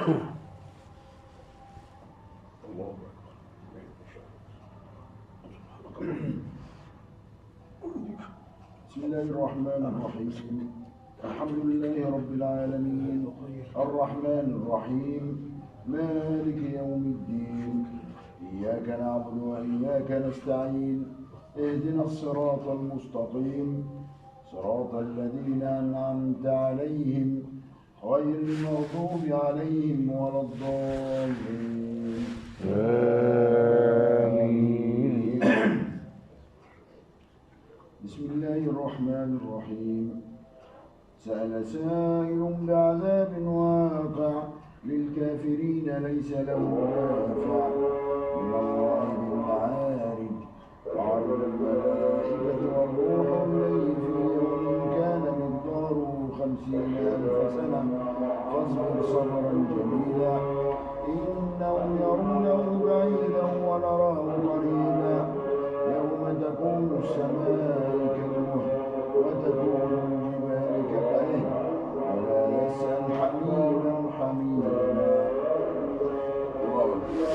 الله بسم الله الرحمن الرحيم. الحمد لله رب العالمين. الرحمن الرحيم. مالك يوم الدين. إياك نعبد وإياك نستعين. اهدنا الصراط المستقيم. صراط الذين أنعمت عليهم غير المغضوب عليهم ولا الضالين. آمين. بسم الله الرحمن الرحيم. سأل سائل بعذاب واقع للكافرين ليس له دافع. من الله بالمعارج. تعرج الملائكة والروح إليه في يوم كان مقداره 50,000 سنة. فاصبر صبرا جميلا. إنهم يرونه بعيدا ونراه قريبا. يوم تكون السماء كالمهل وتكون الجبال كالعهن ولا يسأل حميما حميما. الله أكبر.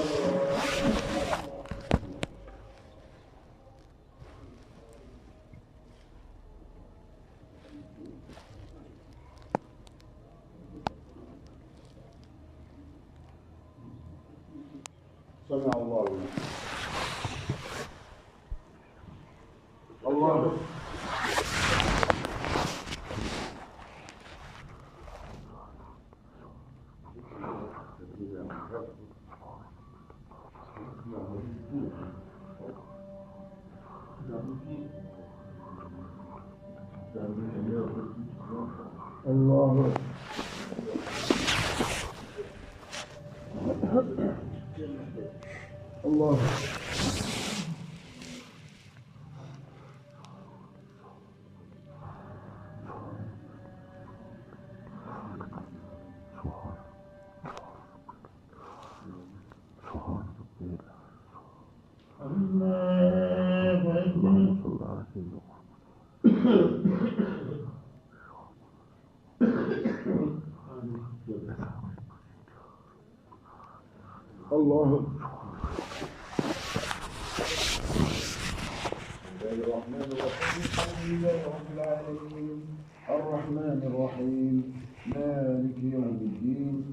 سمع الله لمن الله. الله. الله. الله أكبر. صل على سيدنا الله. بسم الله الرحمن الرحيم. الحمد لله رب العالمين. الرحمن الرحيم. مالك يوم الدين.